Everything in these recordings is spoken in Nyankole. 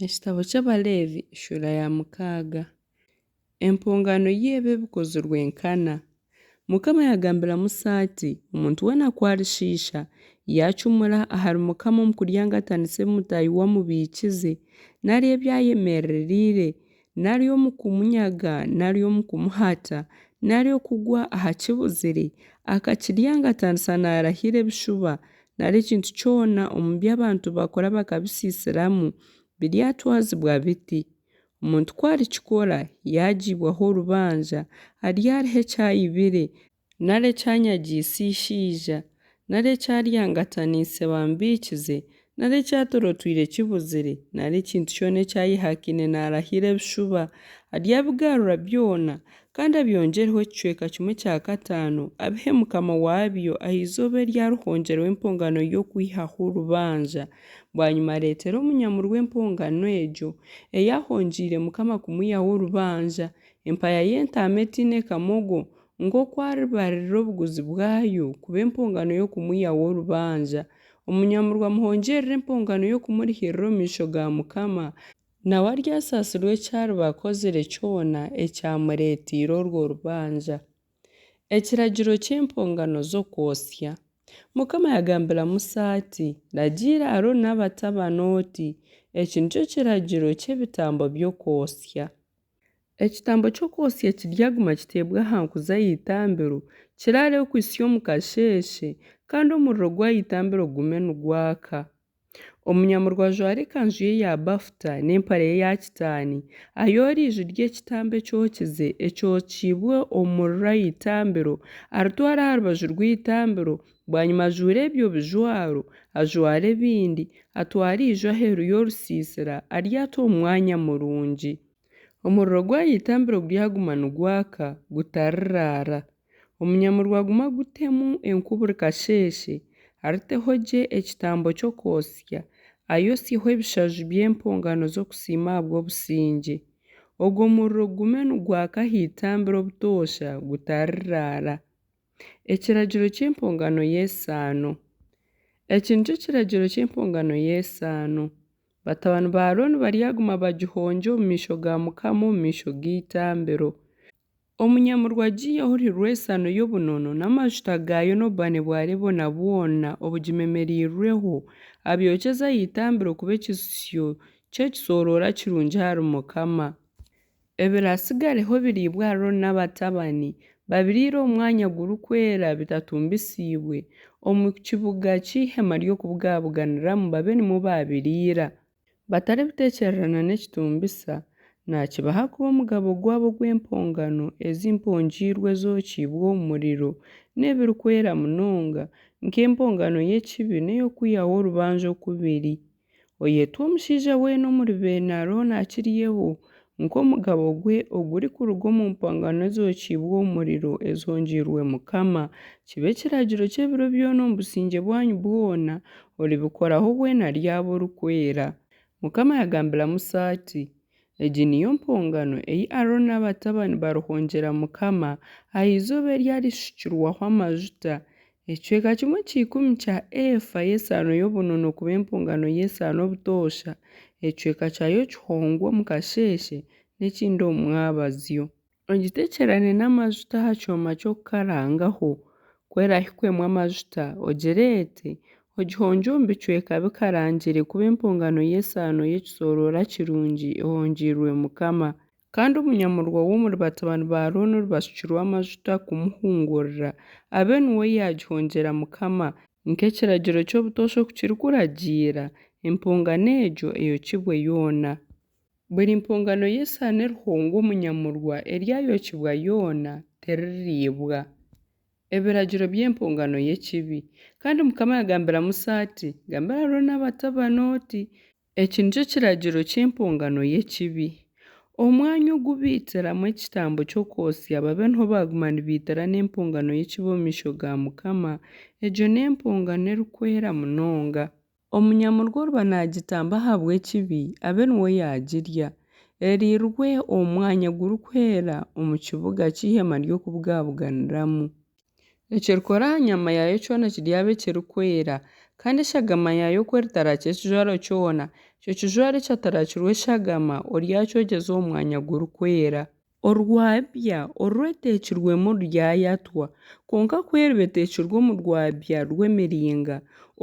Ekitabo ky'Abaleevi eshuura ya mukaaga. Empongano y'ebi ebikozirwe nkana. Mukama yaagambira Musa ati, Omuntu weena ku arishiisha, yaacumura ahari Mukama omu kuryangatanisa ebi mutaahi we amubiikize, nari ebi ayemerereire, nari omu kumunyaga nari omu kumuhata, nari okugwa aha kibuzire, akakiryangatanisa naarahira ebishuba, nari ekintu kyona omu bi abantu bakora bakabisiisiramu, biryatwazibwa biti. Omuntu ku arikikora, yaagiibwaho orubanja, aryariha eki aibire, nari eki anyagiise eishaija, nari eki aryangataniise bamubiikize, nari eki atorotoire kibuzire, nari ekintu kyona eki ayehakaine naarahira ebishuba, aryabigarura byona, kandi abyongyereho ekicweka kimwe kya kataano, abihe mukama waabyo aha izooba eri arihongyeraho empongano y'okwihaho orubanja. Bwanyima areetere omunyamurwa empongano egyo, ei ahongyeire Mukama kumwihaho orubanja, empaya y'entaama etaine kamogo, nk'oku aribariira obuguzi bwayo, kuba empongano y'okumwihaho orubanja. Omunyamurwa amuhongyerere empongano y'okumurihiirira omu maisho ga Mukama, nawe aryasaasirwa eki ariba akozire kyona ekyamureeteire orwo rubanja. Ekiragiro ky'empongano z'okwotsya. Mukama yagambira Musa ati, Ragiira Arooni n'abatabani oti, Eki nikyo kiragiro ky'ebitambo by'okwotsya. Ekitambo ky'okwotsya kiryaguma kiteebwe aha nku z'aha itambiro, kiraareho okuhitsya omu kasheeshe, kandi omuriro gw'aha itambiro gugume nigwaka. Omunyamurwa ajware ekanju ye ya bafuta n'empare ye ya kitaani, ayoore eiju ry'ekitambo ekyokize ekyokiibwe omu muriro aha itambiro, aritware aha rubaju rw'eitambiro, bwanyima ajuure ebyo bijwaro, ajware ebindi, atware eiju aheeru y'orusiisira, aryate omu mwanya murungi. Omuriro gw'aha itambiro guryaguma nigwaka, gutariraara. Omunyamurwa agume agutemu enku buri kasheeshe, ariteho gye ekitambo ky'okwotsya, ayotsyeho ebishaju by'empongano z'okusiima ahabw'obusingye. Ogwo muriro gugume nigwaka aha itambiro obutoosha gutariraara. Ekiragiro ky'empongano y'esaano. Eki nikyo kiragiro ky'empongano y'esaano. Batabani ba Arooni baryaguma bagihongye omu maisho ga Mukama omu maisho g'eitambiro. Omunyamurwa agiiheho oruhi rw'esaano y'obunono n'amajuta gaayo n'obubaane bwa Lebona bwona obugimemereirweho, abyokyeze aha itambiro kuba ekiijutsyo ky'ekisooroora kirungi ahari Mukama. Ebiraatsigareho biriibwe Arooni n'abatabani, babiriire omu mwanya gurikwera bitatumbisiibwe, omu kibuga ky'eihema ry'okubugabuganiramu babe nimwo baabiriira. Bataribiteekyererana n'ekitumbisa, naakibaha kuba omugabo gwabo ogw'empongano ezi mpongyeirwe ezookiibwe omu muriro, n'ebirikwera munonga, nk'empongano y'ekibi n'ey'okwihaho orubanja oku biri. Oyetwa omushaija weena omuri beene Arooni akiryeho, nk'omugabo gwe ogurikuruga omu mpongano ezookiibwe omu muriro ezihongyeirwe Mukama, kibe ekiragiro ky'ebiro byona omu busingye bwanyu bwona, oribikoraho weena aryaba orikwera. Mukama yaagambira Musa ati, Egi niyo mpongano ei Arooni n'abatabani barihongyera Mukama aha izooba eri arishukirwaho amajuta, ekicweka kimwe kya ikumi kya eefa y'esaano y'obunono kuba empongano y'esaano obutoosha, ekicweka kyayo kihongwe omu kasheeshe n'ekindi omu mwabazyo. Ogiteekyerane n'amajuta aha kyoma ky'okukarangaho, ku eraahikwemu amajuta, ogireete, ogihongye omu bicweka bikarangire kuba empongano y'esaano y'ekisooroora kirungi ehongyeirwe Mukama. Kandi omunyamurwa w'omuri batabani ba Arooni oribashukirwe amajuta kumuhungurira, abe niwe yaagihongyera Mukama, nk'ekiragiro ky'obutoosha oku kirikuragiira, empongano egyo eyokibwe yoona. Buri mpongano y'esaano erihongwa omunyamurwa eryayokibwa yoona, teririibwa. Ebiragiro by'empongano y'ekibi. Kandi Mukama yagambira Musa ati, Gambira Arooni n'abatabani oti, Eki nikyo kiragiro ky'empongano y'ekibi. Omwanya ogu baitiramu ekitambo ky'okwotsya babe niho baaguma nibaitira n'empongano y'ekibi omu maisho ga Mukama, egyo n'empongano erikwera munonga. Omunyamurwa oriba naagitamba ahabw'ekibi abe niwe yaagirya. Eriirwe omu mwanya gurikwera omu kibuga ky'eihema ry'okubugabuganiramu. Ekirikora aha nyama yaayo kyona kiryaba ekirikwera. Kandi eshagama yaayo ku eritarakira ekijwaro kyona, ekyo kijwaro ekyatarakirwe eshagama oryakyogyeza omu mwanya gurikwera. Orwabya oru eteekirwemu ruryayatwa, kwonka ku eriba eteekirwe omu rwabya rw'emiringa,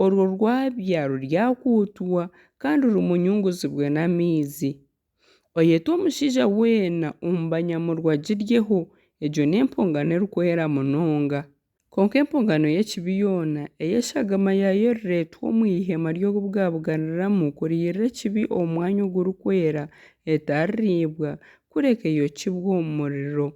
orwo rwabya ruryakuutwa, kandi rumunyunguzibwe n'amaizi. Oyete omushaija weena omu banyamurwa agiryeho. Egyo n'empongano erikwera munonga. Kwonka empongano y'ekibi yoona, ei eshagama yaayo erireetwa omu ihema ry'okubugabuganiramu kurihiirira ekibi omu Mwanya Ogurikwera, etaririibwa, kureka eyokibwe omu muriro.